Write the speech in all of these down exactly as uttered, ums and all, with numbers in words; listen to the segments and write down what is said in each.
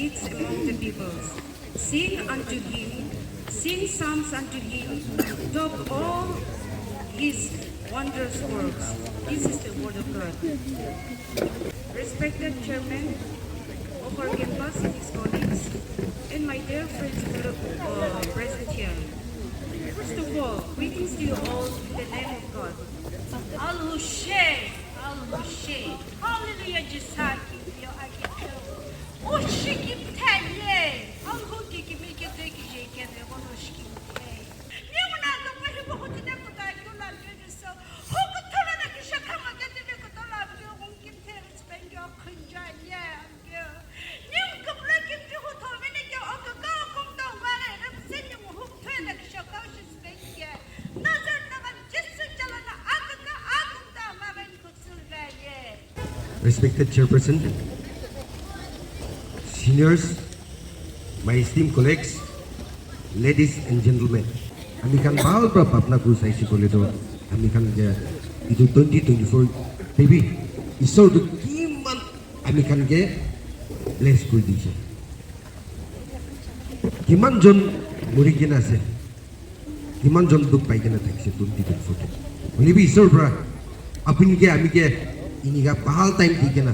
among the people. Sing unto him, sing psalms unto him, talk all his wondrous works. This is the word of God. Respected chairman of our campus, his colleagues, and my dear friends, uh, present here. First of all, greetings to you all in the name of God. Alushe, alushe. Hallelujah, Jisaki, yo akito. Oshiki teye. Alhu ki kimi ke te ki je ke ne bono shiki te. Ni una to pa hi bohu tine kuta yu la ke so. Ho ko thola na ki shakha ma ke te ko tola ke hum kim te respect yo khunja ye. Ni ko breaking ki ho to mene ke o ko ko kum to mare ram se ni hum te na ki shakha shi. Respected chairperson, seniors, my esteemed colleagues, ladies and gentlemen, ami khan bhal para bhabna kuri saise koile to ami khan ke itu twenty twenty-four te bi Isor tu kiman ami khan ke bless kuri dise. Kiman jon muri kena ase? Kiman jon dukh pai kena thakise twenty twenty-four te. Hoile bi Isor para apni ke ami ke inika bhal time di kena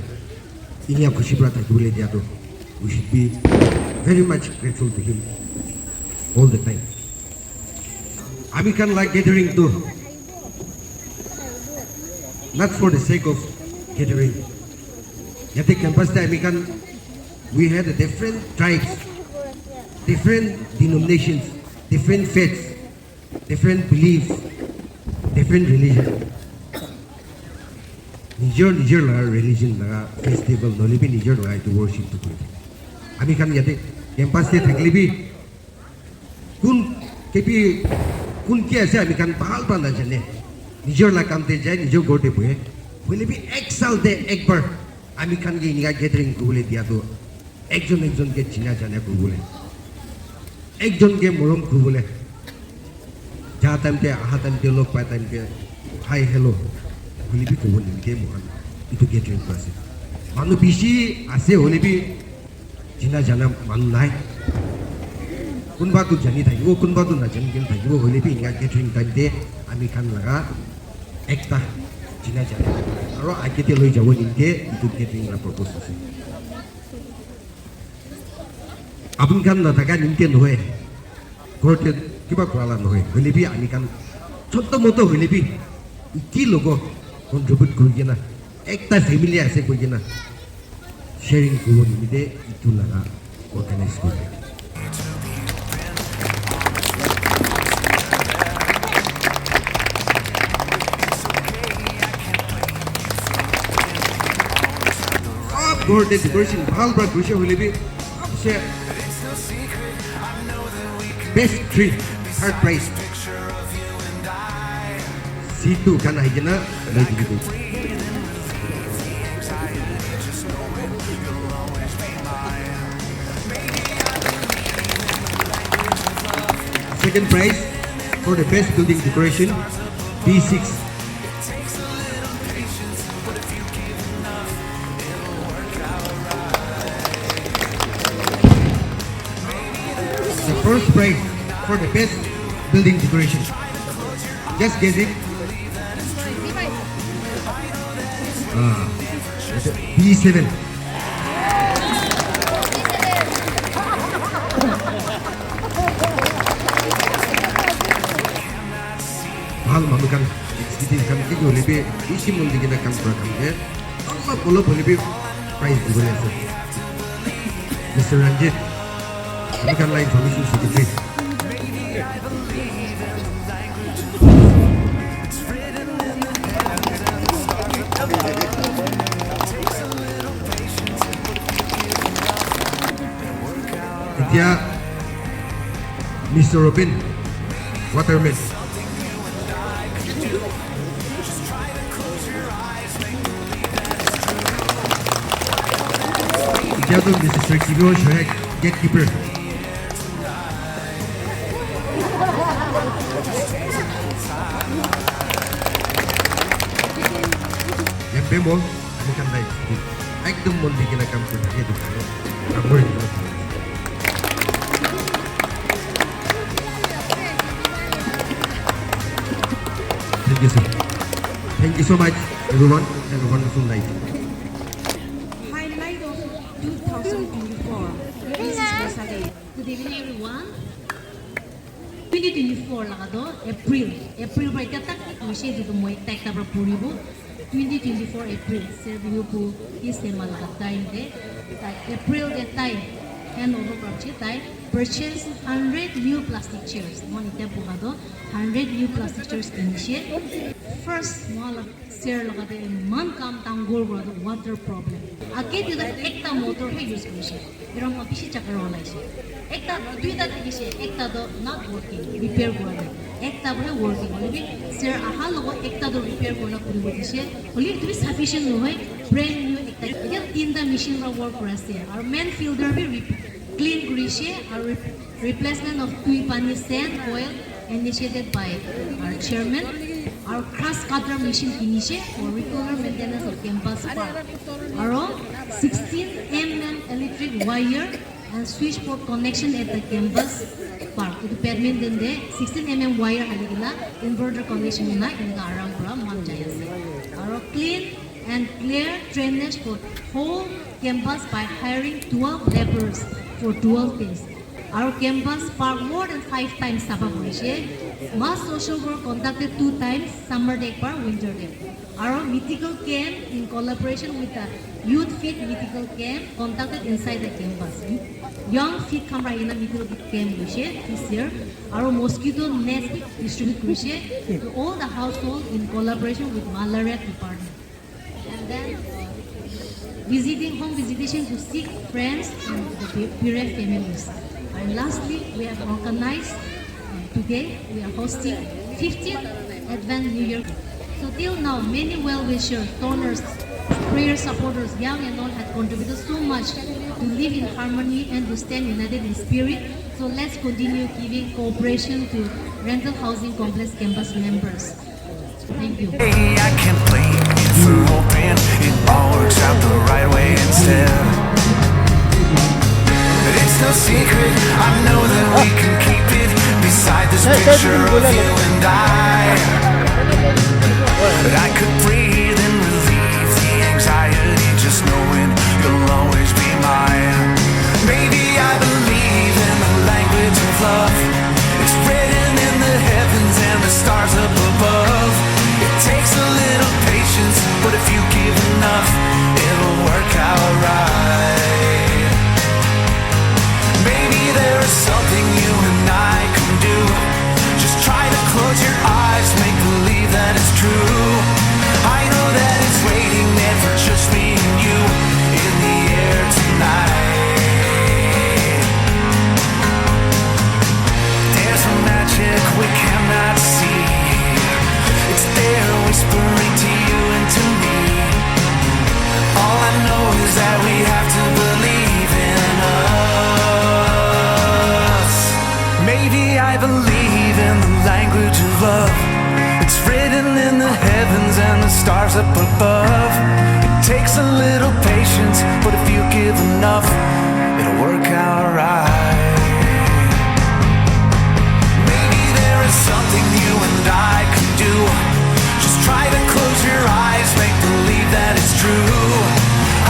inika khushi para thakibole dia to we should be very much grateful to him all the time. Ami khan la gathering to not for the sake of gathering. Yate campus te ami khan we had a different tribes, different denominations, different faiths, different beliefs, different religion. Nijor nijor laga religion laga festival nohole bi nijor laga etu worship tu kuri. Ami khan yate campus te thakile bi kun ke bi kun ke ase ami khan bhal bhal na jane. Nijor la kam te jai, nijor ghor te bohe. Hoile bi ek saal te ek bar ami khan ke inika gathering kuribole dia tu ekjon ekjon ke china jana kuribole, ekjon ke morom kuribole, ja time te aha time te log pai time te hi hello hoile bi kubo nimite moikhan etu gathering kuri ase. Manu bishi ase hoile bi china jana manu nai. Kunba tu jani thakibo, kunba tu najani kena thakibo, hoile bi enka gathering time te ami khan laga ekta china jana aro age te loi jabo nimite etu gathering la purpose ase. Apun khan nathaka nimite nohoi, ghor te kiba kura la nohoi, hoile bi ami khan choto moto hoile bi iti logo contribute kuri kena ekta family ase koi kena sharing kuribo nimite etu laga organize kuri. Sob ghor te decoration bhal para kurise hoile bi, sob se best three, third prize. Situ khan ahi kena loi dikhi bo. Second prize for the best building decoration, B six. The first prize for the best building decoration. Just guess it. Ah, B seven. Bhal manu khan, executive khan, ki hoile bi bishi mon di kena kam kura khan ke olop olop hoile bi prize dibole ase. Mister Ranjit, ami khan la information secretary. Etia Mister Robin Waterman. Etia tu Mister Kibo Shohek, gatekeeper. Lempe mo, ami khan dai. Ekdum mon di kena kam kuri thake etu karne dangor hoina thake. Thank you, sir. Thank you so much, everyone, and a wonderful night. Highlight of two thousand twenty-four. This is Rosalie. Good evening, everyone. Twenty twenty-four laga do April, April para etia tak ki hoise etu tu moi ekta ekta para puribo. Twenty twenty-four April, Serviu pu ki sema laga time te, tai April te tai hand over kora piche tai purchase hundred new plastic chairs. Moi etia puha do hundred new plastic chairs kinishe. First, moi laga sir laga te eman kam dangor kora tu water problem. Age te tu ekta motor he use kurishe. Etu para bishi chakra olaishe. Ekta, duita thakishe, ekta tu not working, repair kora nai. Ekta para working. Hoile bi sir aha logo ekta tu repair kurina kuribo dishe. Hoile etu bi sufficient nohoi, brand new ekta. Etia tinta machine para work kora ase. Aru main filter bi rep-, clean kurishe. Aru rep-, replacement of tui pani sand, coil, initiated by our chairman, our grass cutter machine kinishe for regular maintenance of campus park. Aro sixteen M M electric wire and switchboard connection at the campus park. Etu badminton te sixteen M M wire hali kena inverter connection kena eneka aram para man jai ase. Aro clean and clear drainage for whole campus by hiring twelve laborers for twelve days. Our campus park more than five times sapa kurishe. Mass social work conducted two times, summer te ekbar, winter te. Our medical camp in collaboration with the Youth Fit medical camp conducted inside the campus. Young Fit khan para ahina medical camp kurishe this year. Aro mosquito net distribute kurishe to all the household in collaboration with malaria department. And then, uh, visiting, home visitation to sick friends and the be-, bereaved families. And lastly, we have organized, uh, today, we are hosting fifteenth Advent New Year. So till now, many well-wishers, donors, prayer supporters, young and old, had contributed so much to live in harmony and to stand united in spirit. So let's continue giving cooperation to Rental Housing Complex campus members. Thank you. Hey, I can't blame you for hoping it all works out the right way instead. But it's no secret, I know that we can keep it beside this picture of you and I. But I could breathe and relieve the anxiety just knowing you'll always be mine. Maybe I believe in the language of love. It's written in the heavens and the stars up above. It takes a little patience, but if you give enough, it'll work out right. Maybe there is something you and I can do. Just try to close your eyes, make believe that it's true. I know that it's waiting there for just me and you in the air tonight. There's a magic we cannot see. It's there whispering to you and to me. All I know is that we have to believe in us. Maybe I believe in the language of love. It's written in the heavens and the stars up above. It takes a little patience, but if you give enough, it'll work out right. Maybe there is something you and I can do. Just try to close your eyes, make believe that it's true.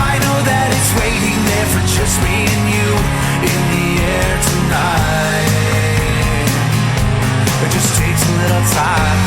I know that it's waiting there for just me and you in the air tonight. It just takes a little time.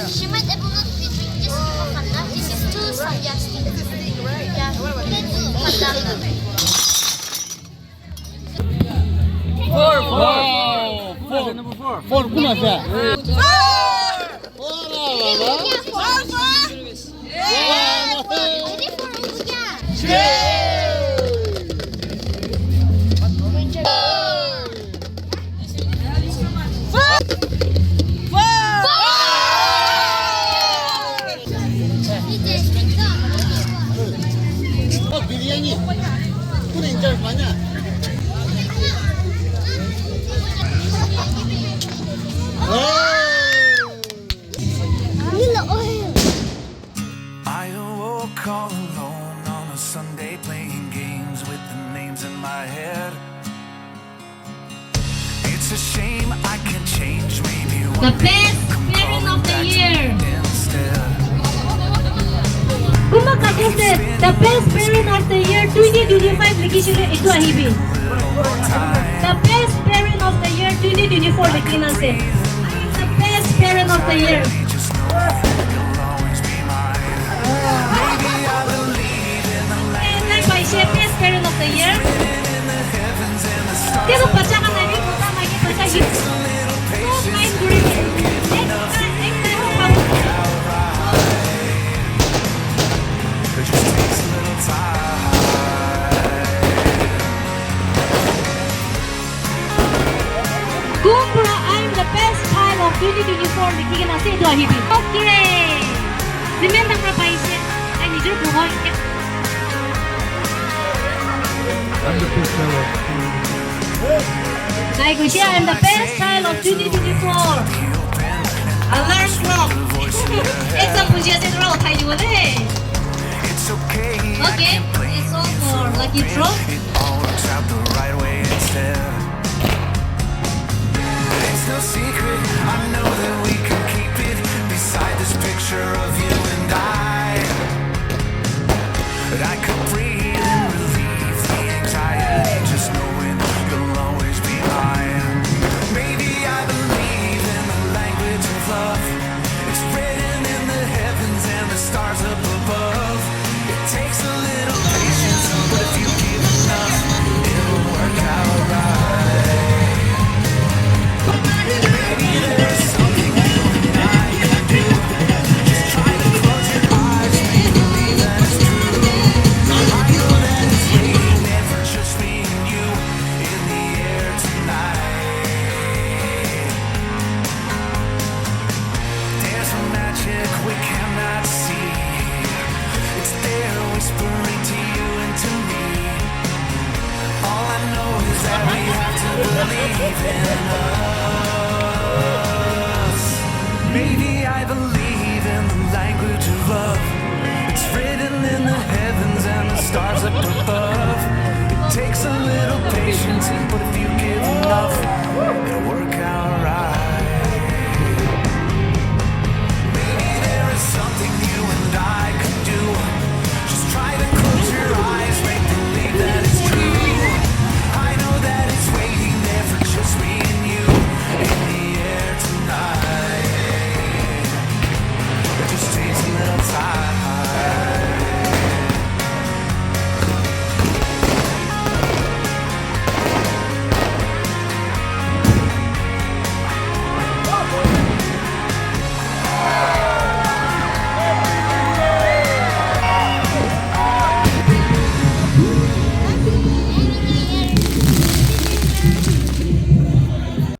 She might have not been doing this for Kanda. This is too sarcastic. Yeah, let's do Kanda. Four, four. Wow, four. Four, kun ase? Four. Four, four. Four, four. Yeah. Four, four. Three, four, yeah. Three. It's a shame I can't change. Maybe one The day best you can parent call of me the back to year. Instead. Kuma kata se, the best parent of the year twenty twenty-five likhi shile etu ahibi. The best parent of the year twenty twenty-four likhi na ase. I am the best parent of the year. Nai paise best parent of the year. Kero bacha khan ahi kota maki bacha hi. So kind kuri. Ekta, ekta ho pabu. Kun pura I am the best child of twenty twenty-four likhi kena ase etu ahibi. Okay. Cement para paise. Ai nijor bhagwan. I'm the best child of twenty twenty-four. Nai koise, I am the best child of twenty twenty-four. Alarm clock. Exam buji ase, tora uthai dibo de. Okay, it's all for lucky draw. It all works out the right way instead. It's no secret, I know that we can keep it. Beside this picture of you and I, but I could breathe and relieve the anxiety, just knowing you'll always be mine. Maybe I believe in the language of love. It's written in the heavens and the stars up above. It takes a little patience, but if you give enough, it'll work out right. Maybe there's something you and I can do. Just try to close your eyes, make believe that it's true. I know that it's real, never just me and you in the air tonight. There's a magic we cannot see. It's there whispering to you and to me. All I know is that we have to believe in us. Maybe